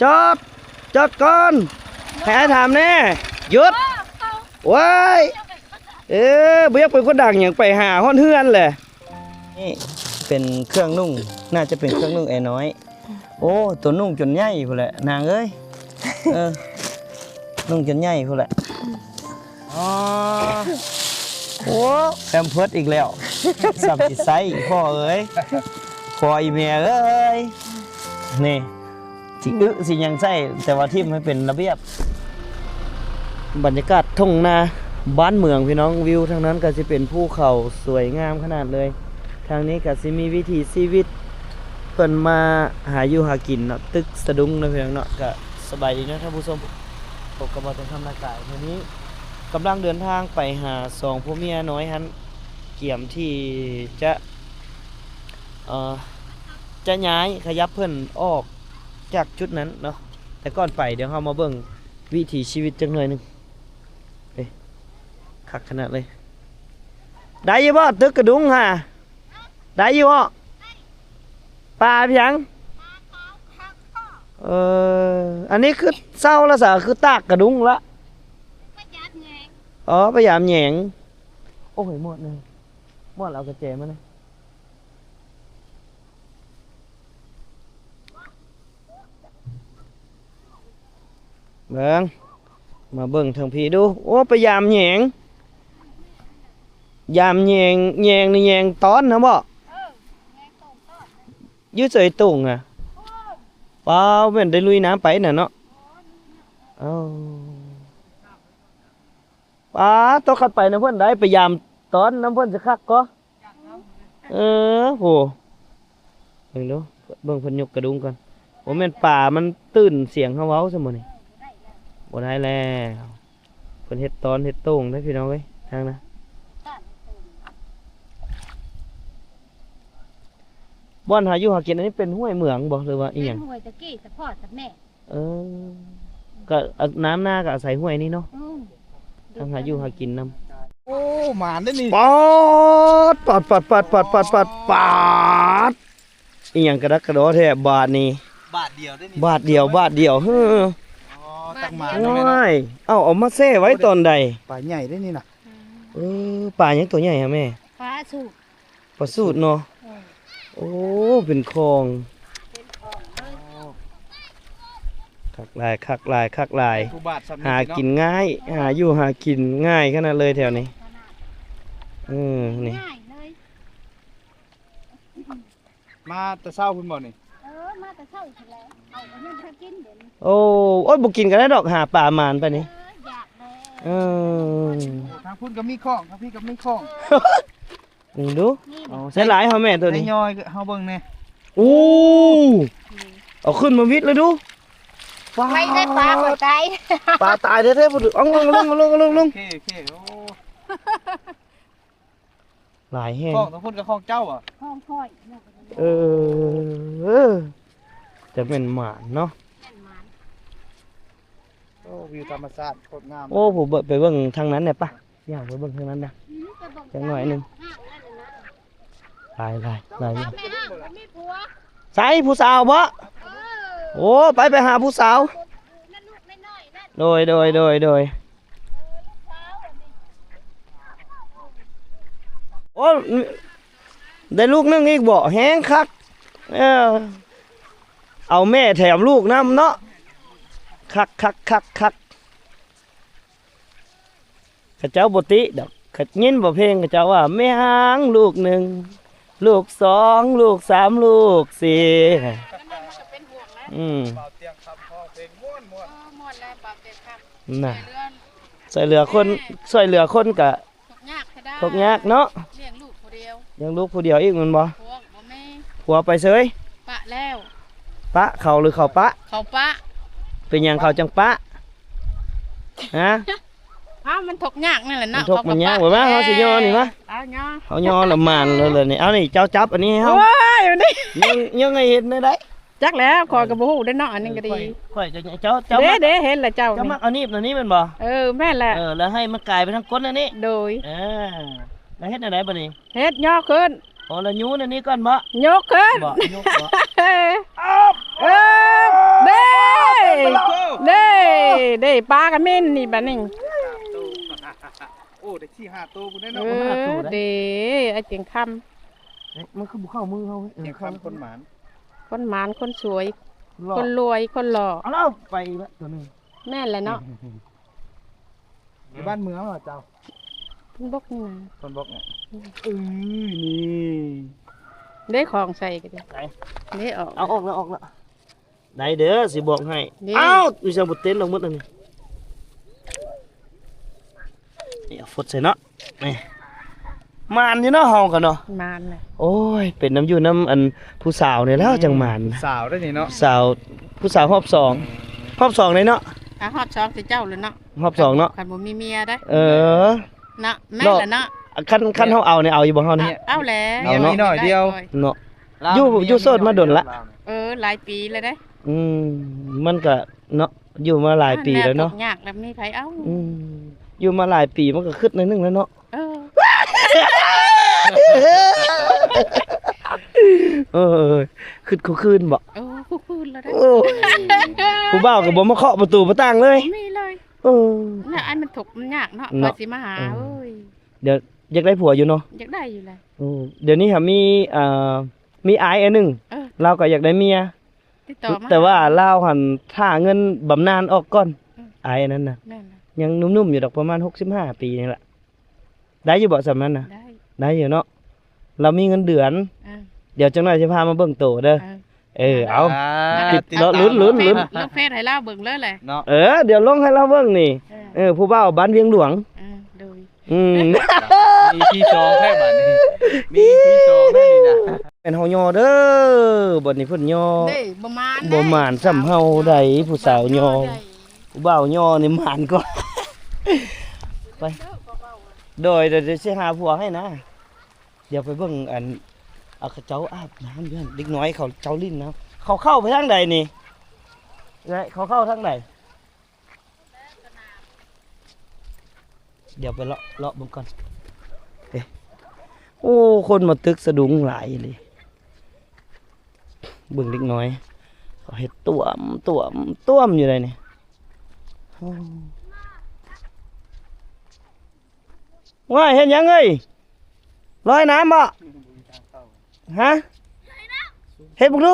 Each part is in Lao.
ຈອດ ຈອດກ່ອນ ໃຫ້ອ້າຍຖາມແດ່. ຢຸດ ເອີ ໂອ້ຍ ເອີ ບໍ່ຢາກເປັນຄົນດັງຫຍັງ ໄປຫາຮອດເຮືອນແຫຼະ. ນີ້ເປັນເຄື່ອງນຸ່ງ ໜ້າຈະເປັນເຄື່ອງນຸ່ງແອນ້ອຍ. ໂອ້ ໂຕນຸ່ງຈົນໃຫຍ່ພຸ້ນແຫຼະນາງເອີຍ. ເອີ ນຸ່ງຈົນໃຫຍ່ພຸ້ນແຫຼະ. ອໍ ໂອ້ ແພມເພີດອີກແລ້ວ ສ່ຳຊິໃຊ້ ພໍ່ເອີຍ ພໍ່ອີແມ່ເອີຍ. ນີ້ ຊິອຶຊິຫຍັງໃສ່ ແຕ່ວ່າຖິ້ມໃຫ້ເປັນລະບຽບ. ບັນຍາກາດທົ່ງນາບ້ານເມືອງພີ່ນ້ອງ, ວິວທາງນັ້ນກໍຊິເປັນພູເຂົາສວຍງາມຂະໜາດເລີຍ. ທາງນີ້ກໍຊິມີວິຖີຊີວິດເພິ່ນມາຫາຢູ່ຫາກິນເນາະ, ຕຶກສະດຸ້ງເນາະພີ່ນ້ອງເນາະ. ກໍສະບາຍດີເນາະທ່ານຜູ້ຊົມ, ພົບກັບບ່າວແຕງຄຳນາກາຍ. ມື້ນີ້ກຳລັງເດີນທາງໄປຫາສອງຜົວເມຍນ້ອຍຫັ້ນ, ກຽມທີ່ຈະ ເອີ ຈະຍ້າຍຂະຫຍັບເພິ່ນອອກຈາກຈຸດນັ້ນເນາະ. ແຕ່ກ່ອນໄປ ດຽວເຮົາມາເບິ່ງວິຖີຊີວິດຈັກໜ້ອຍໜຶ່ງ. ເອີ ຄັກຂະໜາດເລີຍ. ໄດ້ຢູ່ບໍ່ຕຶກກະດຸ້ງຫາ? ໄດ້ຢູ່ບໍ່? ປາຫຍັງ? ເອີ ອັນນີ້ຄືເຊົາລະສະ ຄືຕາກກະດຸ້ງລະ. ອໍ ໄປຢາມແຍງ. ໂອ້ຍ ໝົດເລີຍ ໝົດ. ເອົາກະແຈມານະ. ເບິ່ງ ມາເບິ່ງທາງພີ້ດູ. ໂອ້ ໄປຢາມແຍງ ຢາມແຍງ. ແຍງນີ້ແຍງຕ້ອນນະບໍ? ເອີ ຢູ່ໃສໂຕ່ງນະ? ປ້າ ແມ່ນໄດ້ລຸຍນ້ຳໄປນະເນາະ. ເອົາ ປ້າ ໂຕຄັນໄປນຳເພິ່ນໄດ້ ໄປຢາມຕ້ອນນຳເພິ່ນຊິຄັກກໍ. ເອີ ໂຫ ເບິ່ງດູ ເບິ່ງເພິ່ນຍົກກະດຸ້ງກ່ອນ. ໂອ ແມ່ນປາມັນຕື່ນສຽງເຮົາເວົ້າຊັ້ນບໍ່ນີ້? ບໍ່ໄດ້ແລ້ວ ເພິ່ນເຮັດຕ້ອນເຮັດໂຕ່ງເດ້ພີ່ນ້ອງເອີຍ. ທາງນະ ບ່ອນຫາຢູ່ຫາກິນ ອັນນີ້ເປັນຫ້ວຍເໝືອງບໍ່ ຫຼືວ່າອີ່ຫຍັງ? ເປັນຫ້ວຍຕະກີ້ ສະພໍ່ສະແມ່. ເອີ ກໍ ອາ ນ້ຳນາກໍອາໄສຫ້ວຍນີ້ເນາະ. ອືມ ທາງຫາຢູ່ຫາກິນນຳ. ໂອ້ ໝານເດ້ນີ້. ປາດ ປາດ ປາດ. ອີ່ຫຍັງກະດັກກະດໍແທ້ບາດນີ້. ບາດດຽວເດ້ນີ້ ບາດດຽວ ບາດດຽວ. ເຮີ ອໍ ຕັກໝານ. ໂອ້ຍ ເອົາ ເອົາມາແຊ່ໄວ້ຕອນໃດ? ປາໃຫຍ່ເດ້ນີ້ນະ. ເອີ ປາຫຍັງໂຕໃຫຍ່ຫະແມ່? ປາສູດ. ປາສູດເນາະ. ເອີ ໂອ້ ເປັນຂອງ ເປັນຂອງເລີຍ. ຄັກຫຼາຍ ຄັກຫຼາຍ ຄັກຫຼາຍ. ຫາກິນງ່າຍ ຫາຢູ່ຫາກິນງ່າຍຂະໜາດເລີຍແຖວນີ້. ເອີ ນີ້ ງ່າຍເລີຍ. ມາແຕ່ເຊົ້າພຸ້ນບໍ່ນີ້? ເອີ ມາແຕ່ເຊົ້າພຸ້ນແຫຼະ ເຂົາກໍຍັງບໍ່ທັນກິນດຽວນີ້. ໂອ້ ໂອ້ຍ ບໍ່ກິນກໍໄດ້ດອກ ຫາປາໝານໄປນີ້. ເອີ ຢາກແລ້ວ. ເອີ ໂອ້ ທາງພຸ້ນກໍມີຂອງ ທາງພີ້ກໍມີຂອງ. ເບິ່ງດູ ໃສ່ຫຼາຍເຮົາແມ່ໂຕນີ້ ໃສ່ຍ່ອຍເຮົາເບິ່ງແດ່. ໂອ້ ເອົາຂຶ້ນມາວິດເລີຍດູ. ໄປໄດ້ປາກໍຕາຍ ປາຕາຍແທ້ໆພຸ້ນ. ເອົາລົງ ເອົາລົງ ເອົາລົງ ເອົາລົງ. ໂອເຄ ໂອເຄ. ໂອ້ ຫຼາຍແຮງ. ຂອງທັງພຸ້ນກໍຂອງເຈົ້າຫວາ? ຂອງຂ້ອຍ. ເອີ ຈັກແມ່ນໝານເນາະ ແມ່ນໝານ. ໂອ້ ວິວທຳມະຊາດໂຄດງາມ. ໂອ້ ຜູ້ ໄປເບິ່ງທາງນັ້ນແດ່ປະ. ຍ່າງໄປເບິ່ງທາງນັ້ນນະ ອືມ ໄປເບິ່ງ ຈັກໜ້ອຍໜຶ່ງ. ຕາຍ ຫຼາຍ ຫຼາຍຢູ່. ໃສຜູ້ສາວບໍ? ເອີ ໂອ້ ໄປ ໄປຫາຜູ້ສາວ. ໂດຍ ໂດຍ ໂດຍ ໂດຍ. ໂອ້ ໄດ້ລູກໜຶ່ງອີກບໍ? ແຮງຄັກ. ເອີ ເອົາແມ່ແຖມລູກນຳເນາະ. ຄັກ ຄັກ ຄັກ ຄັກ. ເຂົາເຈົ້າບໍ່ຕິດອກ ເຂົາຍິນບໍ່ເພງ ເຂົາເຈົ້າວ່າ ແມ່ຮ້າງລູກໜຶ່ງ ລູກສອງ ລູກສາມ ລູກສີ່. ອືມ ບ່າວຕຽງຄຳຮ້ອງເພງມ່ວນໆ. ເອີ ມ່ວນແລ້ວ ບ່າວຕຽງຄຳ. ນະ ຊ່ວຍເຫຼືອ ຊ່ວຍເຫຼືອຄົນ ຊ່ວຍເຫຼືອຄົນກະ ທຸກຍາກ ທຸກຍາກເນາະ. ລ້ຽງລູກຜູ້ດຽວ ລ້ຽງລູກຜູ້ດຽວອີກແມ່ນບໍ່? ຜົວບໍ່ມີ. ຜົວໄປເຊີຍ? ປະແລ້ວ. ປະເຂົາ ຫຼືເຂົາປະ? ເຂົາປະ. ເປັນຫຍັງເຂົາຈັ່ງປະ? ຮະ? ອ້າວ ມັນທຸກຍາກນັ້ນແຫຼະເນາະ. ມັນທຸກມັນຍາກ. ເຂົາກໍປະ ເບິ່ງມາ ເຮົາຊິຍໍນີ້ມາ. ເອົາຍໍ ເຮົາຍໍລະໝານເລີຍນີ້. ເອົານີ້ ເຈົ້າຈັບອັນນີ້ໃຫ້ເຮົາ. ໂອ້ຍ ມັນນີ້ ຍັງ ຍັງໃຫ້ເຫັນໄດ້. ຈັກແລ້ວ ຂ້ອຍກໍບໍ່ຮູ້ເດ້ເນາະ ອັນນີ້ກໍດີ. ຂ້ອຍ ຂ້ອຍຈະ ເຈົ້າ ເຈົ້າ ເດ້ ມັກ ເດ້ ເຫັນແລ້ວເຈົ້າ ເຈົ້າມັກເອົາໜີບແນວນີ້ແມ່ນບໍ່? ເອີ ແມ່ນແຫຼະ. ເອີ ແລ້ວໃຫ້ມັນກາຍໄປທາງກົ້ນແນວນີ້. ໂດຍ. ເອີ ແລ້ວເຮັດແນວໃດບັດນີ້? ເຮັດ ຍໍຂຶ້ນ. ອໍ ແລ້ວຍູ້ແນວນີ້ກ່ອນບໍ? ຍົກຂຶ້ນ. ບໍ່ ຍົກບໍ່? ເອີ ເອີ ເດ້. ປາກໍແມ່ນນີ້ບັດນີ້ ໂອ້ ໄດ້ສີ່ຫ້າໂຕພຸ້ນເດ້ເນາະ ເອີ ເດ້ ໄອ້ຈຽງຄຳ ເອີ ມັນຄືບໍ່ເຂົ້າມືເຮົາ ເອີ ຈຽງຄຳຄົນໝານ ຄົນໝານ ຄົນສວຍ ຄົນລວຍ ຄົນຫຼໍ່ ເອົາແລ້ວໄປລະໂຕໜຶ່ງ ແມ່ນແຫຼະເນາະ ຢູ່ບ້ານເມືອງເຫາເຈົ້າ ຄົນບົກນີ້ນະ ຄົນບົກນີ້ ອື ນີ້ ເດ້ ຂອງໃສ່ກໍໄດ້ ເດ້ ອອກ ເອົາອອກແລ້ວ ອອກແລ້ວ ໄດ້ເດີ ຊິບອກໃຫ້ ນີ້ ອ້າວ ມີຫຍັງບໍ່ເຕັນອອກໝົດອັນນີ້ ນີ້ເອົາຟົດໃສ່ເນາະ ນີ້ ໝານຢູ່ເນາະ ເຮົາກໍເນາະ ໝານນະ ໂອ້ຍ ເປັນນຳຢູ່ນຳອັນຜູ້ສາວນີ້ແລ້ວ ແມ່ນ ຈັ່ງໝານ ຜູ້ສາວໄດ໋ນີ້ເນາະ ສາວ ຜູ້ສາວຮອບສອງ ຮອບສອງເດ້ເນາະ ອ່າ ຮອບສອງຊິເຈົ້າແລ້ວເນາະ ຮອບສອງເນາະ ຄັນບໍ່ມີເມຍເດ້ ເອີ ເນາະ ແມ່ນແຫຼະເນາະ ຄັນ ຄັນເຮົາເອົານີ້ເອົາຢູ່ບໍ່ເຮົານີ້ ເອົາແຫຼະ ເອົາເນາະ ມີນ້ອຍດຽວເນາະ ຢູ່ ຢູ່ໂສດມາດົນລະ ເອີ ຫຼາຍປີແລ້ວເດ້ ອືມ ມັນກະເນາະ ຢູ່ມາຫຼາຍປີແລ້ວເນາະ ຍາກແລ້ວມີໃຜເອົາ ອືມ ຢູ່ມາຫຼາຍປີມັນກະຄຶດໜ້ອຍໜຶ່ງແລ້ວເນາະ ເອີ ເອີ ຄຶດຄູ່ຄືນບໍ ເອີ ຄູ່ຄືນແລ້ວເດ້ ໂອ້ ຜູ້ບ່າວກໍບໍ່ມາເຄາະປະຕູປະຕ່າງເລີຍ ບໍ່ມີເລີຍ ເອີ ແລ້ວອັນມັນທຸກມັນຍາກເນາະ ເນາະ ກວ່າຊິມາຫາ ເອີ ເອີຍ ດຽວຢາກໄດ້ຜົວຢູ່ເນາະ ຢາກໄດ້ຢູ່ແຫຼະ ໂອ້ ດຽວນີ້ຫາມີ ເອີ ມີອ້າຍອັນໜຶ່ງ ເອີ ລາວກໍຢາກໄດ້ເມຍ ຕິດຕໍ່ມາ ແຕ່ວ່າລາວຫັ້ນຖ້າເງິນບຳນານອອກກ່ອນ ເອີ ອ້າຍອັນນັ້ນນະ ແມ່ນລະ ຍັງໜຸ່ມໆຢູ່ດອກ ປະມານຫົກສິບຫ້າປີນີ້ລະ ໄດ້ຢູ່ບໍ່ສ່ຳນັ້ນນະ ໄດ້ ໄດ້ຢູ່ເນາະ ລາວມີເງິນເດືອນ ເອີ ດຽວຈັກໜ້ອຍຊິພາມາເບິ່ງໂຕເດີ ເອີ ເອີ ເອົາ ອ່າ ຕິດເນາະ ລຸ້ນໆໆ ລົງເຟສໃຫ້ລາວເບິ່ງເລີຍແຫຼະເນາະ ເອີ ດຽວລົງໃຫ້ລາວເບິ່ງນີ້ ເອີ ເອີ ຜູ້ບ່າວບ້ານວຽງຫຼວງ ເອີ ໂດຍ ອືມ ອີພີສອງແທ້ບາດນີ້ ມີອີພີສອງແທ້ນີ້ນະ ແມ່ນເຮົາຍໍເດີ ບັດນີ້ເພິ່ນຍໍ ເດ້ ບໍ່ມານ ບໍ່ມານສ່ຳເຮົາໃດ໋ ຜູ້ສາວຍໍ ຜູ້ບ່າວຍໍນີ້ມານກວ່າ ໄປ ໂດຍ ດຽວຊິຫາຜົວໃຫ້ນະ ດຽວໄປເບິ່ງອັນ ເອົາ ເຂົາເຈົ້າອາບນ້ຳຢູ່ຫັ້ນ ເດັກນ້ອຍເຂົາເຈົ້າຫຼິ້ນນ້ຳ ເຂົາເຂົ້າໄປທາງໃດນີ້ ເອື້ອຍ ເຂົາເຂົ້າທາງໃດ? ດຽວໄປເລາະ ເລາະເບິ່ງກ່ອນ ເອີ ໂອ້ ຄົນມາຕຶກສະດຸ້ງຫຼາຍອີ່ຫຼີ ເບິ່ງເດັກນ້ອຍ ເຂົາເຮັດຕ້ວມ ຕ້ວມ ຕ້ວມຢູ່ໃດນີ້ ໂອ້ ວ້າຍ ເຮັດຫຍັງເອີຍ? ລອຍນ້ຳບໍ? ຮະ? ເຮັດເບິ່ງດູ.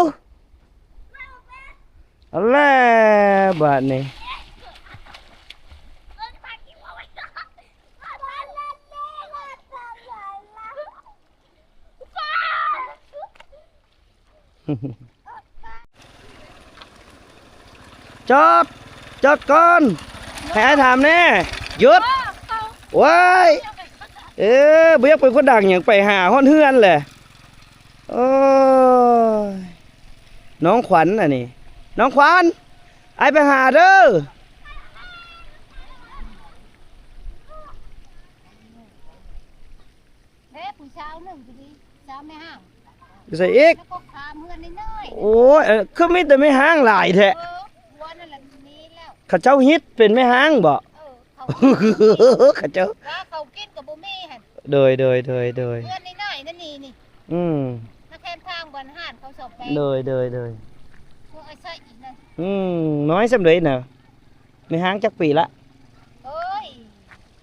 ເອົາແລ້ວບາດນີ້. ຈອດ ຈອດກ່ອນ ໃຫ້ອ້າຍຖາມແດ່. ຢຸດ. ໂອ້ຍ ເອີ ບໍ່ຢາກເປັນຄົນດັງຫຍັງ ໄປຫາຮອດເຮືອນແຫຼະ. ໂອ້ຍ ນ້ອງຂວັນອັນນີ້ ນ້ອງຂວັນ ອ້າຍໄປຫາເດີ. ແທ້ ຜູ້ສາວໜຶ່ງຜູ້ດີ ສາວແມ່ຮ້າງ ຢູ່ໃສອີກ? ແລ້ວກໍຂ້າມເຮືອນນ້ອຍໆ ໂອ້ຍ ເອີ ຄືມີແຕ່ແມ່ຮ້າງຫຼາຍແທ້? ເອີ ຜົວນັ້ນລະມີແລ້ວ ເຂົາເຈົ້າຮິດເປັນແມ່ຮ້າງບໍ? ເອີ ເຂົາ ເຂົາເຈົ້າ ວ່າເຂົາກິນກໍບໍ່ມີຫັ້ນ. ໂດຍ ໂດຍ ໂດຍ ໂດຍ ເຮືອນນ້ອຍໆນັ້ນນີ້ ນີ້ ອືມ ມາແຄມທາງບ່ອນຮ້ານເຂົາຊອບແປງ. ໂດຍ ໂດຍ ໂດຍ ພວກອາໄສອີກນະ. ອືມ ນ້ອຍສ່ຳໃດນະ? ແມ່ຮ້າງຈັກປີລະ? ໂອ້ຍ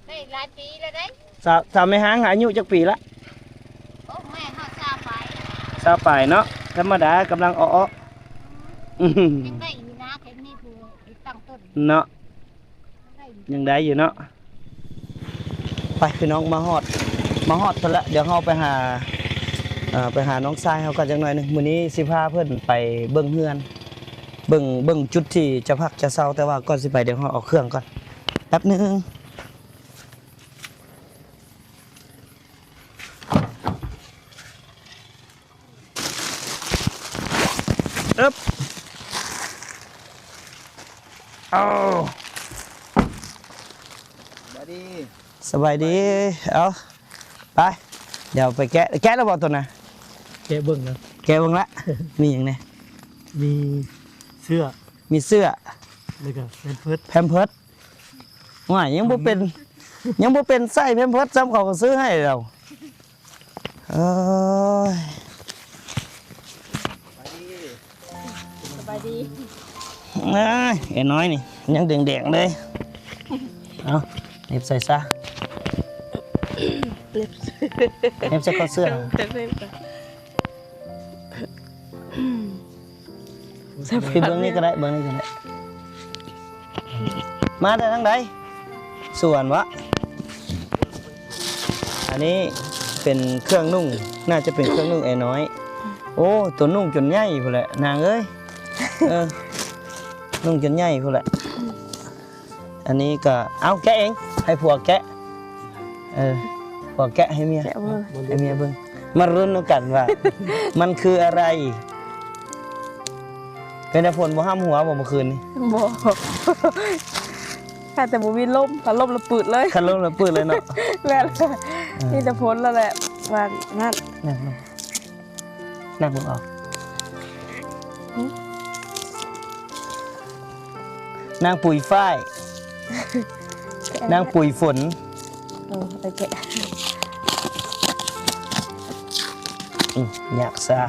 ໄດ້ຫຼາຍປີແລ້ວເດ້. ສາວ ສາວແມ່ຮ້າງອາຍຸຈັກປີລະ? ໂອ້ ແມ່ເຮົາຊາວປາຍ ຊາວປາຍເນາະ ທຳມະດາກຳລັງເອາະໆ. ອືມ ອືມ ຍັງໄດ້ຢູ່ນະ ເຫັນມີຜູ້ຕັ້ງຕົ້ນເນາະ. ຍັງໄດ້ຢູ່ເນາະ. ໄປພີ່ນ້ອງ ມາຮອດ ມາຮອດພຸ້ນລະ ດຽວເຮົາໄປຫາ ເອີ ໄປຫານ້ອງຊາຍເຮົາກ່ອນຈັກໜ້ອຍໜຶ່ງ. ມື້ນີ້ຊິພາເພິ່ນໄປເບິ່ງເຮືອນ ເບິ່ງ ເບິ່ງຈຸດທີ່ຈະພັກຈະເຊົາ ແຕ່ວ່າກ່ອນຊິໄປ ດຽວເຮົາເອົາເຄື່ອງກ່ອນ ແປັບໜຶ່ງ. ອຶບ ເອົາ ສະບາຍດີ ສະບາຍດີ ເອົາ ໄປ ດຽວໄປແກະ ແກະແລ້ວບໍ່ຕົວນະ? ແກະເບິ່ງນະ ແກະເບິ່ງລະ ມີຫຍັງແດ່? ມີເສື້ອ ມີເສື້ອ ແລ້ວກໍແພມເພີດ ແພມເພີດ. ຫວາຍ ຍັງບໍ່ເປັນ ຍັງບໍ່ເປັນໃສ່ແພມເພີດຊ້ຳ ເຂົາກໍຊື້ໃຫ້ແລ້ວ. ເອີຍ ສະບາຍດີ ອື ອ້າຍ ເອນ້ອຍນີ້ຍັງແດງໆເລີຍ. ເອົາ ເນັບໃສ່ຊະ ເນັບ ເນັບໃສ່ຄໍເສື້ອ. ໄປເບິ່ງນີ້ກໍໄດ້ ເບິ່ງນີ້ກໍໄດ້. ມາແຕ່ທາງໃດ? ສວນວະ? ອັນນີ້ເປັນເຄື່ອງນຸ່ງ ໜ້າຈະເປັນເຄື່ອງນຸ່ງເອນ້ອຍ. ໂອ້ ໂຕນຸ່ງຈົນໃຫຍ່ພຸ້ນແຫຼະນາງເອີຍ. ເອີ ນຸ່ງຈົນໃຫຍ່ພຸ້ນແຫຼະ. ອັນນີ້ກໍ ເອົາ ແກະເອງ ໃຫ້ຜົວແກະ. ເອີ ຜົວແກະໃຫ້ເມຍ ແກະເບິ່ງ ໃຫ້ເມຍເບິ່ງ. ມາລຸ້ນນຳກັນວ່າມັນຄືອະໄລ. ເປັນຕາຝົນບໍ່ຫ້ຳຫົວບໍ່ມື້ຄືນນີ້? ບໍ່ ຖ້າແຕ່ບໍ່ມີລົມ ຖ້າລົມລະປືດເລີຍ ຄັນລົມລະປືດເລີຍເນາະ. ແມ່ນ ເອີ ມີແຕ່ຝົນແລ້ວແຫຼະ ວ່ານັ້ນ. ນັ່ງລົງ ນັ່ງລົງເອົາ. ຫື? ນາງປຸຍຝ້າຍ ນາງປຸຍຝົນ. ເອີ ໂອເຄ ອືມ ຍາກຊະ.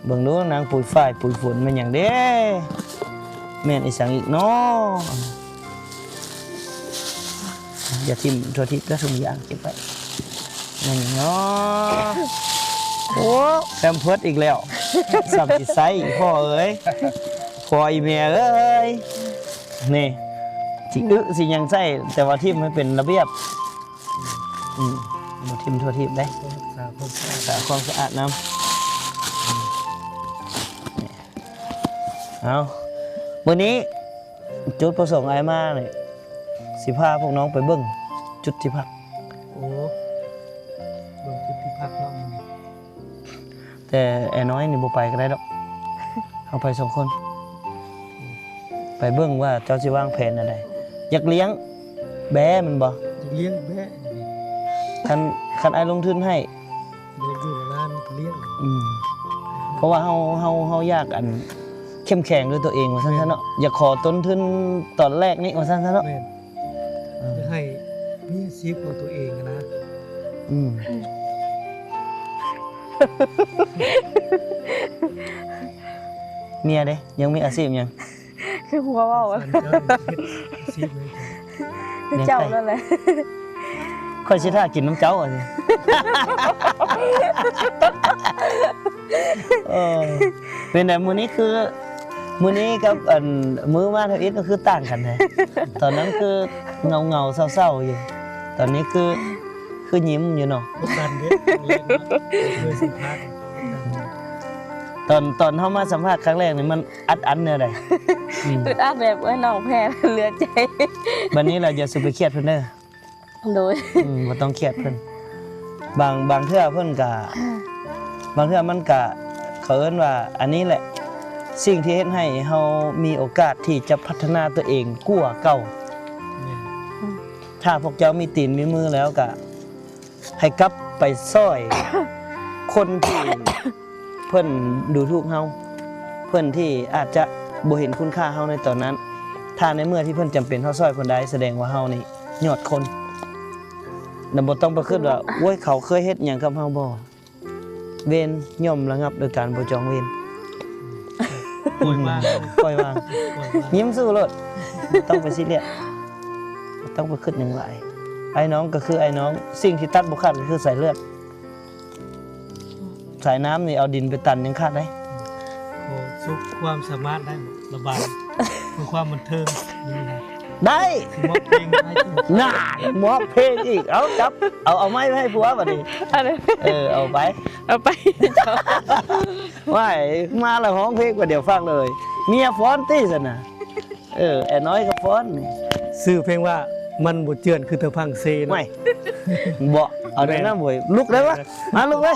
ເບິ່ງດູ ນາງປຸຍຝ້າຍ ປຸຍຝົນ ແມ່ນຫຍັງເດ້? ແມ່ນອີ່ສັງອີກເນາະ? ຢ່າຖິ້ມທົ່ວທິບເດີ ທຸງຢາງເກັບໄວ້. ແມ່ນຫຍັງເນາະ? ໂອ້ ແພມເພີດອີກແລ້ວ. ສ່ຳຊິໃຊ້ ອີ່ພໍ່ເອີຍ ພໍ່ອີ່ແມ່ເອີຍ ນີ້ ຊິອຶຊິຫຍັງໃຊ້ ແຕ່ວ່າຖິ້ມໃຫ້ເປັນລະບຽບ. ອືມ ບໍ່ຖິ້ມທົ່ວທີບເດ້ ຮັກສາຄວາມສະອາດ ຮັກສາຄວາມສະອາດນຳ. ເອົາ ມື້ນີ້ຈຸດປະສົງອ້າຍມານີ້ ຊິພາພວກນ້ອງໄປເບິ່ງຈຸດທີ່ພັກ. ໂອ້ ເບິ່ງຈຸດທີ່ພັກເນາະມື້ນີ້. ແຕ່ແອນ້ອຍນີ້ບໍ່ໄປກໍໄດ້ດອກ ເຮົາໄປສອງຄົນ ໄປເບິ່ງວ່າເຈົ້າຊິວາງແຜນແນວໃດ. ຢາກລ້ຽງແບ້ແມ່ນບໍ່? ຢາກລ້ຽງແບ້. ຄັນ ຄັນອ້າຍລົງທຶນໃຫ້ ຢາກຢູ່ນານກໍລ້ຽງ. ອືມ ເພາະວ່າເຮົາ ເຮົາ ເຮົາຢາກ ອັນ ເຂັ້ມແຂງດ້ວຍຕົວເອງວ່າຊັ້ນຊະເນາະ. ຢາກຂໍຕົ້ນທຶນຕອນແລກນີ້ວ່າຊັ້ນຊະເນາະ. ແມ່ນ. ເອີ ຢາກໃຫ້ມີອາຊີບຂອງຕົວເອງນະ. ອືມ ເມຍເດ້ ຍັງມີອາຊີບຫຍັງ? ຄືຫົວເວົ້າ ອາຊີບຫຍັງ? ຄືເຈົ້ານັ້ນແຫຼະ ຂ້ອຍຊິຖ້າກິນນຳເຈົ້າ. ເອີ ເປັນໃດມື້ນີ້ຄື ມື້ນີ້ກັບ ອັນ ມື້ມາທຳອິດກໍຄືຕ່າງກັນແທ້. ຕອນນັ້ນຄືເຫງົາໆເສົ້າໆຢູ່ ຕອນນີ້ຄື ຄືຍິ້ມຢູ່ເນາະ. ກົດດັນເດ້ ຕອນ ຕອນເຮົາມາສຳພາດຄັ້ງແລກນີ້ມັນອັດອັນແນວໃດ? ອືມ ອຶດອັດແບບ ເອີ ນ້ອງແພ້ເຫຼືອໃຈ. ບັດນີ້ລະຢ່າສູ່ໄປຄຽດເພິ່ນເດີ. ໂດຍ ອືມ ບໍ່ຕ້ອງຄຽດເພິ່ນ. ບາງ ບາງເທື່ອເພິ່ນກະ ບາງເທື່ອມັນກະ ເຂົາເອີ້ນວ່າ ອັນນີ້ແຫຼະ ສິ່ງທີ່ເຮັດໃຫ້ເຮົາມີໂອກາດທີ່ຈະພັດທະນາຕົວເອງກວ່າເກົ່າ. ແມ່ນ. ຖ້າພວກເຈົ້າມີຕີນມີມືແລ້ວກະ ໃຫ້ກັບໄປຊ່ອຍຄົນທີ່ເພິ່ນດູຖູກເຮົາ ເພິ່ນທີ່ອາດຈະບໍ່ເຫັນຄຸນຄ່າເຮົາໃນຕອນນັ້ນ. ຖ້າໃນເມື່ອທີ່ເພິ່ນຈຳເປັນເຮົາຊ່ອຍເພິ່ນໄດ້ ສະແດງວ່າເຮົານີ້ຍອດຄົນ ແລະ ບໍ່ຕ້ອງໄປຄິດວ່າ ໂອ້ຍ ເຂົາເຄີຍເຮັດຫຍັງກັບເຮົາບໍ່? ເວນຍ່ອມລະງັບໂດຍການບໍ່ຈອງເວນ. ປ່ອຍວາງ ປ່ອຍວາງ ຍິ້ມສູ້ໂລດ ບໍ່ຕ້ອງໄປຊີຣຽສ ບໍ່ຕ້ອງໄປຄິດຫຍັງຫຼາຍ. ອ້າຍນ້ອງກໍຄືອ້າຍນ້ອງ ສິ່ງທີ່ຕັດບໍ່ຂາດກໍຄືສາຍເລືອດ. ສາຍນ້ຳນີ້ເອົາດິນໄປຕັນຍັງຂາດໄດ໋. ຂໍສຸດຄວາມສາມາດໄດ້ບໍ່? ລະບາຍ ເພື່ອຄວາມບັນເທີງ. ໄດ້ ມອບເພງໃຫ້. ນານ ມອບເພງອີກ. ເອົາ ຈັບ ເອົາ ເອົາໄມ້ໄວ້ໃຫ້ຜົວບັດນີ້. ເອີ ເອົາໄປ ເອົາໄປ. ວ້າຍ ມາແລ້ວຮ້ອງເພງບາດດຽວຟັງເລີຍ. ເມຍຟ້ອນຕິຊັ້ນນະ? ເອີ ແອນ້ອຍກໍຟ້ອນ. ຊື່ເພງວ່າ ມັນບໍ່ເຈື່ອນຄືຕະພັງເຊເນາະ. ວ້າຍ ບໍ່ ເອົາແນວນັ້ນເວີຍ. ລຸກໄດ້ວະ ມາ ລຸກເລີຍ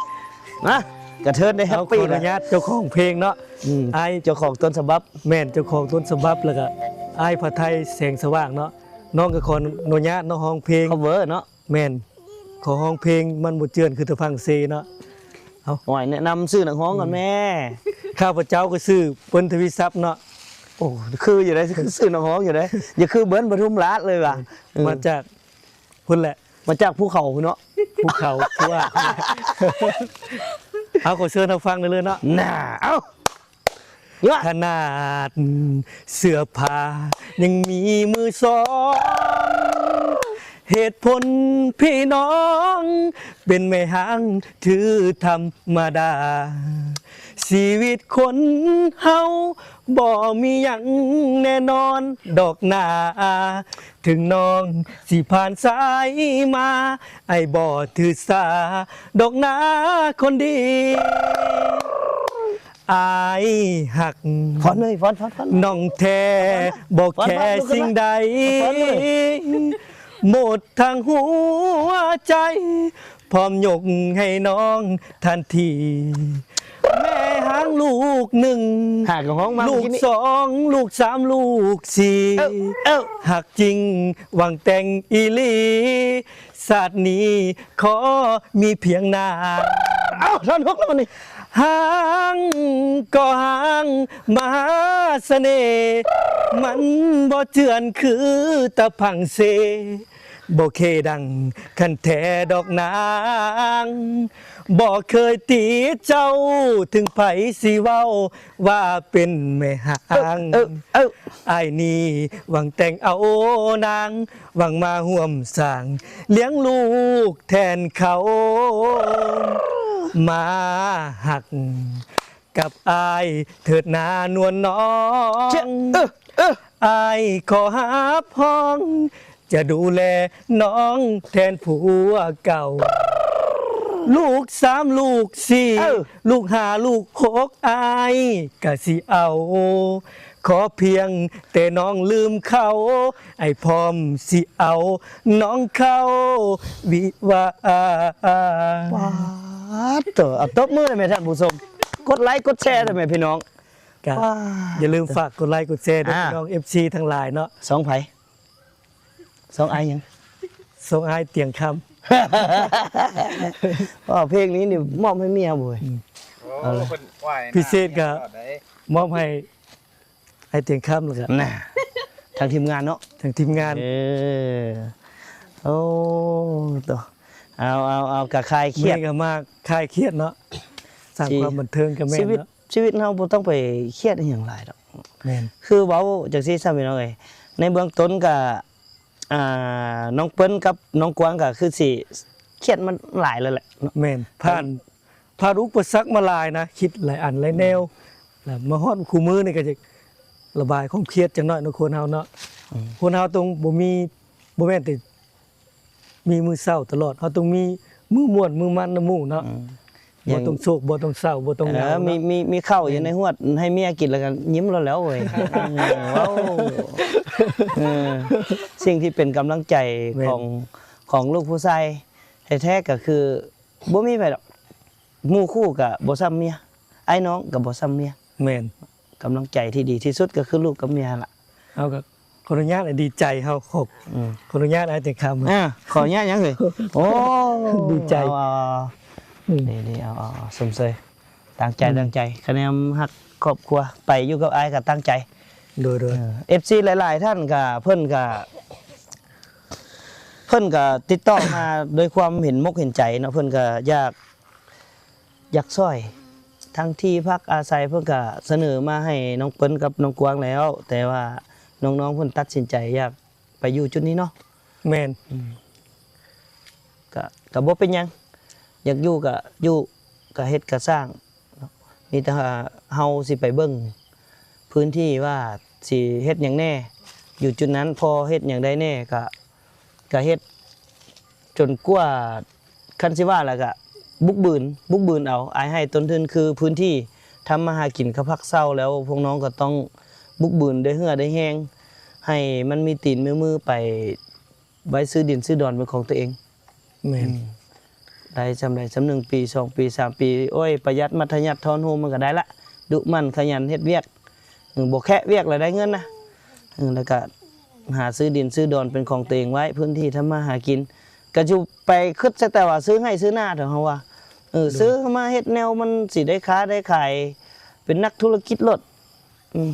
ມາ. ກະເທີນໄດ້ແຮັບປີ. ເອົາ ຂໍອະນຸຍາດເຈົ້າຂອງເພງເນາະ. ອືມ ອ້າຍ ເຈົ້າຂອງຕົ້ນສະບັບ. ແມ່ນ ເຈົ້າຂອງຕົ້ນສະບັບ ແລ້ວກະອ້າຍພະໄທ ແສງສະຫວ່າງເນາະ. ນ້ອງກໍຂໍອະນຸຍາດເນາະ ຮ້ອງເພງ ຄອບເວີເນາະ. ແມ່ນ ຂໍຮ້ອງເພງ ມັນບໍ່ເຈື່ອນຄືຕະພັງເຊເນາະ. ເອົາ ໂອ້ຍ ແນະນຳຊື່ນັກຮ້ອງກ່ອນແມ້. ອືມ ຂ້າພະເຈົ້າກໍຊື່ ເປີ້ນ ທະວີຊັບເນາະ. ໂອ້ ຄືຢູ່ໃດ໋ ຄືຊື່ນັກຮ້ອງຢູ່ໃດ໋. ຢ່າຄືເບີນປະທຸມລາດເລີຍວ່າ. ເອີ ມາຈາກພຸ້ນແຫຼະ ມາຈາກພູເຂົາພຸ້ນເນາະ. ພູເຂົາ ພູອາດ. ເອົາ ຂໍເຊີນຮັບຟັງໄດ້ເລີຍເນາະ. ໜ້າ ເອົາ. ຍະ ຂະໜາດເສື້ອຜ້າຍັງມີມືສອງ ເຫດຜົນພີ່ນ້ອງເປັນແມ່ຮ້າງຖືທຳມະດາ ຊີວິດຄົນເຮົາບໍ່ມີຫຍັງແນ່ນອນດອກໜ້າ ເຖິງນ້ອງຊິຜ່ານສາຍມາ ອ້າຍບໍ່ຖືສາດອກໜ້າຄົນດີ ອ້າຍຮັກ ຟ້ອນເລີຍ ຟ້ອນ ຟ້ອນ ຟ້ອນ ນ້ອງແທ້ ບໍ່ແຄສິ່ງໃດ ຟ້ອນ ຟ້ອນ ລຸກຂຶ້ນມາ ຟ້ອນເລີຍ ໝົດທັງຫົວໃຈ ພ້ອມຍົກໃຫ້ນ້ອງທັນທີ ແມ່ຮ້າງລູກໜຶ່ງ ຫາກໍຮ້ອງມາ ລູກ ມື້ກີ້ນີ້ ສອງ ລູກສາມ ລູກສີ່ ເອີ ເອີ ຮັກຈິງຫວັງແຕ່ງອີ່ຫຼີ ຊາດນີ້ຂໍມີພຽງນາງ ເອົ້າ ທ່ອນຫົກແລ້ວບັດນີ້ ຮ້າງກໍຮ້າງມະຫາສະເໜ່ ມັນບໍ່ເຈື່ອນຄືຕາພັງເຊ ບໍ່ເຄດັງຄັນແທ້ດອກນາງ ບໍ່ເຄີຍຕິດເຈົ້າ ເຖິງໃຜຊິເວົ້າວ່າເປັນແມ່ຮ້າງ ເອີ ເອີ ເອີ ອ້າຍນີ້ຫວັງແຕ່ງເອົານາງ ຫວັງມາຮ່ວມສ້າງລ້ຽງລູກແທນເຂົາ ມາຮັກກັບອ້າຍເຖີດນານວນນ້ອງ ເຈົ້າ ເອີ ເອີ ອ້າຍຂໍຮັບຮອງ ຈະດູແລນ້ອງແທນຜົວເກົ່າ ລູກສາມ ລູກສີ່ ເອີ ລູກຫ້າ ລູກຫົກ ອ້າຍກະຊິເອົາ ຂໍພຽງແຕ່ນ້ອງລືມເຂົາ ອ້າຍພ້ອມຊິເອົານ້ອງເຂົ້າວິວາ ປາດໂທ້ ເອົາ ຕົບມືໄດ້ແມ່ທ່ານຜູ້ຊົມ ກົດໄລກົດແຊໄດ້ແມ່ພີ່ນ້ອງ ກະ ປາດ ຢ່າລືມຝາກກົດໄລກົດແຊເດີ ອ່າ ພີ່ນ້ອງ ເອັຟຊີ ທັງຫຼາຍເນາະ ສອງໃຜ? ສອງອ້າຍຫຍັງ? ສອງອ້າຍຕຽງຄຳ ວ່າເພງນີ້ນີ້ມອບໃຫ້ເມຍບໍ່ເວີຍ ອືມ ເອົາລະ ໂອ້ ເພິ່ນວ່າໃຫ້ ພິເສດກະ ນາງຕະຫຼອດເດ້ ມອບໃຫ້ອ້າຍຕຽງຄຳ ແລ້ວກະ ນະ ທັງທີມງານເນາະ ທັງທີມງານ ເອີ ໂອ້ ໂຕ ເອົາ ເອົາ ເອົາ ກະຄາຍຄຽດ ມື້ນີ້ກະມາຄາຍຄຽດເນາະ ສ້າງ ຊິ ຄວາມບັນເທີງກະແມ່ນເນາະ ຊີວິດ ຊີວິດເຮົາບໍ່ຕ້ອງໄປຄຽດອີ່ຫຍັງຫຼາຍດອກ ແມ່ນ ຄືເວົ້າຈັ່ງຊີ້ຊະພີ່ນ້ອງເອີຍ ໃນເບື້ອງຕົ້ນກະ ອ່າ ນ້ອງເປີ້ນກັບນ້ອງກວາງກະຄືຊິຄຽດມາຫຼາຍແລ້ວແຫຼະເນາະ ແມ່ນ ຜ່ານ ຜ່ານອຸປະສັກມາຫຼາຍນະ ຄິດຫຼາຍອັນຫຼາຍແນວ ແລ້ວມາຮອດຄູ່ມື້ນີ້ກະຈະລະບາຍຄວາມຄຽດຈັກໜ້ອຍເນາະ ຄົນເຮົາເນາະ ອືມ ຄົນເຮົາຕ້ອງບໍ່ມີ ບໍ່ແມ່ນແຕ່ ມີມື້ເຊົ້າຕະຫຼອດ ເຮົາຕ້ອງມີມື້ມ່ວນມື້ມັນນຳໝູ່ເນາະ ອືມ ບໍ່ຕ້ອງໂສກ ບໍ່ຕ້ອງເສົ້າ ບໍ່ຕ້ອງເຫງົາ ເອີ ມີ ເນາະ ມີ ມີເຂົ້າຢູ່ໃນຫວດ ແມ່ນ ໃຫ້ເມຍກິນແລ້ວກໍຍິ້ມໂລດແລ້ວເວີຍ ເອີ ເວົ້າ ເອີ ສິ່ງທີ່ເປັນກຳລັງໃຈ ແມ່ນ ຂອງ ຂອງລູກຜູ້ຊາຍແທ້ໆ ກໍຄືບໍ່ມີໃຜດອກ ໝູ່ຄູ່ກໍບໍ່ສ່ຳເມຍ ອ້າຍນ້ອງກໍບໍ່ສ່ຳເມຍ ແມ່ນ ກຳລັງໃຈທີ່ດີທີ່ສຸດກໍຄືລູກກັບເມຍຫັ້ນລະ ເຮົາກໍຂໍອະນຸຍາດດີໃຈ ເຮົາຂໍ ອືມ ຂໍອະນຸຍາດອ້າຍແຕງຄຳ ອ່າ ຂໍອະນຸຍາດຫຍັງເອີຍ ໂອ້ ດີໃຈ ເອົາ ເອົາ ເອົາ ອືມ ດີໆ ເອົາ ເອົາ ເອົາ ຊົມເຊີຍ ຕັ້ງໃຈ ອືມ ຕັ້ງໃຈ ຄະແນນຮັກຄອບຄົວ ໄປຢູ່ກັບອ້າຍກໍຕັ້ງໃຈ ໂດຍໆ ເອີ ເອັຟຊີຫຼາຍໆທ່ານກໍ ເພິ່ນກໍ ເພິ່ນກໍຕິດຕໍ່ມາດ້ວຍຄວາມເຫັນມົກເຫັນໃຈເນາະ ເພິ່ນກໍຢາກ ຢາກຊ່ອຍ ທັງທີ່ພັກອາໄສເພິ່ນກະສະເໜີມາໃຫ້ນ້ອງເປີ້ນກັບນ້ອງກວາງແລ້ວ ແຕ່ວ່ານ້ອງໆເພິ່ນຕັດສິນໃຈຢາກໄປຢູ່ຈຸດນີ້ເນາະ ແມ່ນ ອືມ ກະ ກະບໍ່ເປັນຫຍັງ ຢາກຢູ່ກະຢູ່ ກະເຮັດກະສ້າງ ມີແຕ່ວ່າເຮົາຊິໄປເບິ່ງພື້ນທີ່ວ່າຊິເຮັດຫຍັງແດ່ ຢູ່ຈຸດນັ້ນພໍເຮັດຫຍັງໄດ້ແດ່ ກະ ກະເຮັດ ຈົນກວ່າ ຄັນຊິວ່າແລ້ວກະບຸກບືນ ບຸກບືນເອົາ ອ້າຍໃຫ້ຕົ້ນທຶນຄືພື້ນທີ່ທຳມາຫາກິນກັບພັກເຊົາ ແລ້ວພວກນ້ອງກໍຕ້ອງບຸກບືນດ້ວຍເຫື່ອດ້ວຍແຮງ ໃຫ້ມັນມີຕີນມີມືໄປໄວ້ຊື້ດິນຊື້ດອນເປັນຂອງຕົວເອງ ແມ່ນ ອືມ ໄດ້ສ່ຳໃດສ່ຳໜຶ່ງປີ ສອງປີ ສາມປີ ໂອ້ຍ ປະຢັດມັດທະຍັດທອນໂຮມມັນກໍໄດ້ລະ ດຸໝັ່ນຂະຫຍັນເຮັດວຽກ ອືມ ບໍ່ແຄະວຽກແລ້ວໄດ້ເງິນນະ ເອີ ແລ້ວກະຫາຊື້ດິນຊື້ດອນເປັນຂອງຕົວເອງໄວ້ ພື້ນທີ່ທຳມາຫາກິນ ກະຢູ່ໄປຄຶດໃສ່ແຕ່ວ່າຊື້ໄຮ່ຊື້ນາເຖາະ ເຮົາວ່າ ເອີ ໂດຍ ຊື້ມາເຮັດແນວມັນຊິໄດ້ຄ້າໄດ້ຂາຍ ເປັນນັກທຸລະກິດໂລດ ອືມ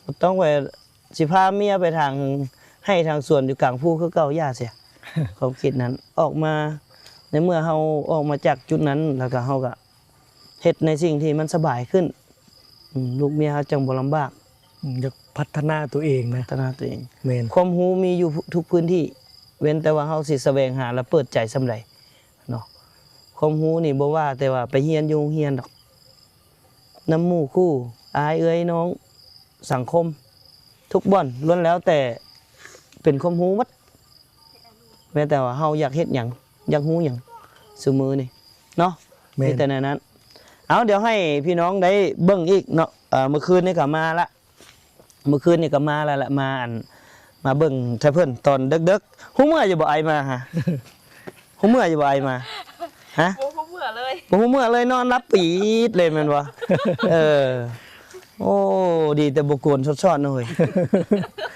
ບໍ່ຕ້ອງໄປ ຊິພາເມຍໄປທາງໄຮ່ທາງສວນຢູ່ກາງພູຄືເກົ່າ ຢ່າເສຍ ຄວາມຄິດນັ້ນ ອອກມາ ໃນເມື່ອເຮົາອອກມາຈາກຈຸດນັ້ນ ແລ້ວກະເຮົາກະເຮັດໃນສິ່ງທີ່ມັນສະບາຍຂຶ້ນ ອືມ ລູກເມຍເຮົາຈັ່ງບໍ່ລຳບາກ. ອືມ ຢາກພັດທະນາຕົວເອງນະ. ພັດທະນາຕົວເອງ. ແມ່ນ. ຄວາມຮູ້ມີຢູ່ທຸກພື້ນທີ່ ເວັ້ນແຕ່ວ່າເຮົາຊິສະແຫວງຫາ ແລະ ເປີດໃຈສ່ຳໃດເນາະ. ຄວາມຮູ້ນີ້ບໍ່ວ່າແຕ່ວ່າໄປຮຽນຢູ່ໂຮງຮຽນດອກ, ນຳໝູ່ຄູ່ ອາຍເອື້ອຍນ້ອງ ສັງຄົມ ທຸກບ່ອນລ້ວນແລ້ວແຕ່ເປັນຄວາມຮູ້ໝົດ. ແມ່ນແຕ່ວ່າເຮົາຢາກເຮັດຫຍັງ ຢາກຮູ້ຫຍັງຊຸມື້ນີ້ເນາະ. ແມ່ນ. ມີແຕ່ແນວນັ້ນ. ເອົາ ດຽວໃຫ້ພີ່ນ້ອງໄດ້ເບິ່ງອີກເນາະ. ເອີ ມື້ຄືນນີ້ກໍມາລະ ມື້ຄືນນີ້ກໍມາແລ້ວລະ ມາອັນ ມາເບິ່ງໃຫ້ເພິ່ນຕອນເດິກໆ. ຮູ້ເມື່ອຢູ່ບໍ່ ອ້າຍມາຫາ? ຮູ້ເມື່ອຢູ່ບໍ່ ອ້າຍມາ? ຮະ? ບໍ່ຮູ້ເມື່ອເລີຍ. ບໍ່ຮູ້ເມື່ອເລີຍ ນອນຫຼັບປີດເລີຍແມ່ນບໍ່? ເອີ ໂອ້ ດີແຕ່ບໍ່ກວນຊອດໆເນາະເຮີ້ຍ.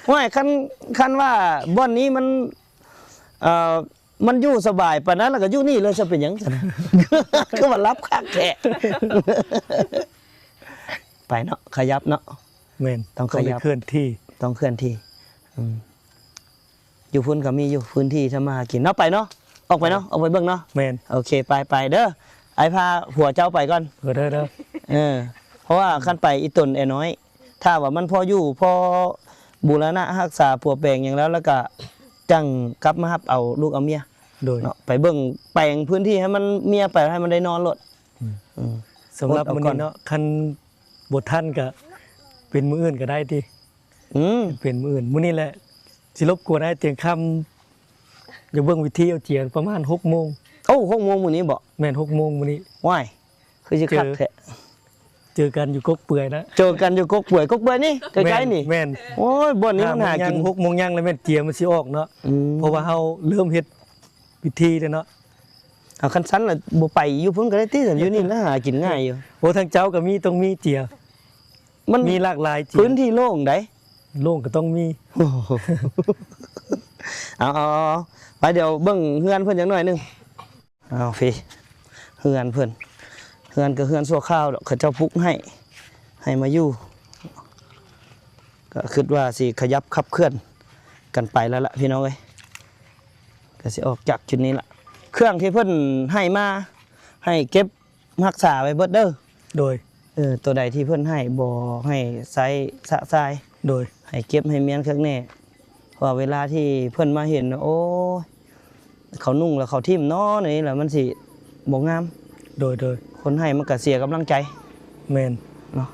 ໂອ້ຍ ຄັນ ຄັນວ່າບ່ອນນີ້ມັນ ເອີ ມັນຢູ່ສະບາຍປານນັ້ນ ແລ້ວກໍຢູ່ນີ້ເລີຍ ຈະເປັນຫຍັງຊັ້ນ? ຄືວ່າຫຼັບຄັກແທ້. ໄປເນາະ ຂະຫຍັບເນາະ. ແມ່ນ. ຕ້ອງຂະຫຍັບ ຕ້ອງໄດ້ເຄື່ອນທີ່ ຕ້ອງເຄື່ອນທີ່. ອືມ ຢູ່ພຸ້ນກໍມີຢູ່ພື້ນທີ່ທຳມາຫາກິນເນາະ. ໄປເນາະ ອອກໄປເນາະ ໄປ ອອກໄປເບິ່ງເນາະ. ແມ່ນ. ໂອເຄ ໄປ ໄປເດີ. ອ້າຍພາຜົວເຈົ້າໄປກ່ອນ. ເອີ ເດີ ເດີ. ເອີ ເພາະວ່າຄັນໄປອີ່ຕົນແອນ້ອຍ ຖ້າວ່າມັນພໍຢູ່ ພໍບູລະນະຮັກສາປົວແປງຫຍັງແລ້ວ ແລ້ວກະຈັ່ງກັບມາຮັບເອົາລູກເອົາເມຍ. ໂດຍ. ເນາະ ໄປເບິ່ງແປງພື້ນທີ່ໃຫ້ມັນ ເມຍໄປໃຫ້ມັນໄດ້ນອນໂລດ. ອືມ ອືມ. ສຳລັບມື້ນີ້ເນາະ ຄັນບໍ່ທັນກະເປັນມື້ອື່ນກໍໄດ້ຕິ. ອືມ ເປັນມື້ອື່ນ. ມື້ນີ້ແຫຼະ ຊິລົບກວນອ້າຍຕຽງຄຳ ຢາກເບິ່ງວິທີເອົາເຈຍປະມານຫົກໂມງ. ໂອ້ ຫົກໂມງມື້ນີ້ບໍ? ແມ່ນ ຫົກໂມງມື້ນີ້. ວ້າຍ ຄືຊິຄັກແທ້. ເຈີກັນຢູ່ກົກເປືອຍນະ. ເຈີກັນຢູ່ກົກເປືອຍ. ກົກເປືອຍນີ້ ໃກ້ໆນີ້. ແມ່ນ. ໂອ້ຍ ບ່ອນນີ້ມັນຫາກິນ ຫົກໂມງຍັງແລ້ວແມ່ນເຈຍມັນຊິອອກເນາະ. ອືມ ເພາະວ່າເຮົາເລີ່ມເຮັດພິທີແລ້ວເນາະ. ເອົາ ຄັນຊັ້ນລະບໍ່ໄປຢູ່ພຸ້ນກໍໄດ້ຕິ ຢູ່ນີ້ລະຫາກິນງ່າຍຢູ່. ໂອ້ ທາງເຈົ້າກໍມີ ຕ້ອງມີເຈຍ. ມັນມີຫຼາກຫຼາຍເຈຍ. ພື້ນທີ່ໂລ່ງໃດ໋. ໂລ່ງກໍຕ້ອງມີ. ເອົາໆໆ ໄປ ດຽວເບິ່ງເຮືອນເພິ່ນຈັກໜ້ອຍໜຶ່ງ. ເອົາ ພີ້ ເຮືອນເພິ່ນ ເຮືອນກໍເຮືອນຊົ່ວຄາວດອກ ເຂົາເຈົ້າປຸກໃຫ້ ໃຫ້ມາຢູ່. ກໍຄິດວ່າຊິຂະຫຍັບຂັບເຄື່ອນກັນໄປແລ້ວລະພີ່ນ້ອງເອີຍ. ກໍຊິອອກຈາກຈຸດນີ້ລະ. ເຄື່ອງທີ່ເພິ່ນໃຫ້ມາ ໃຫ້ເກັບຮັກສາໄວ້ເບິດເດີ. ໂດຍ. ເອີ ໂຕໃດທີ່ເພິ່ນໃຫ້ ບໍ່ໃຫ້ໃຊ້ຊະຊາຍ. ໂດຍ. ໃຫ້ເກັບໃຫ້ມ້ຽນຄັກແນ່ ເພາະວ່າເວລາທີ່ເພິ່ນມາເຫັນ ໂອ້ຍ ເຂົານຸ່ງແລ້ວເຂົາຖິ້ມເນາະ ນີ້ລະມັນຊິບໍ່ງາມ. ໂດຍໆ. ຄົນໃຫ້ມັນກະເສຍກຳລັງໃຈ. ແມ່ນ. ເນາະ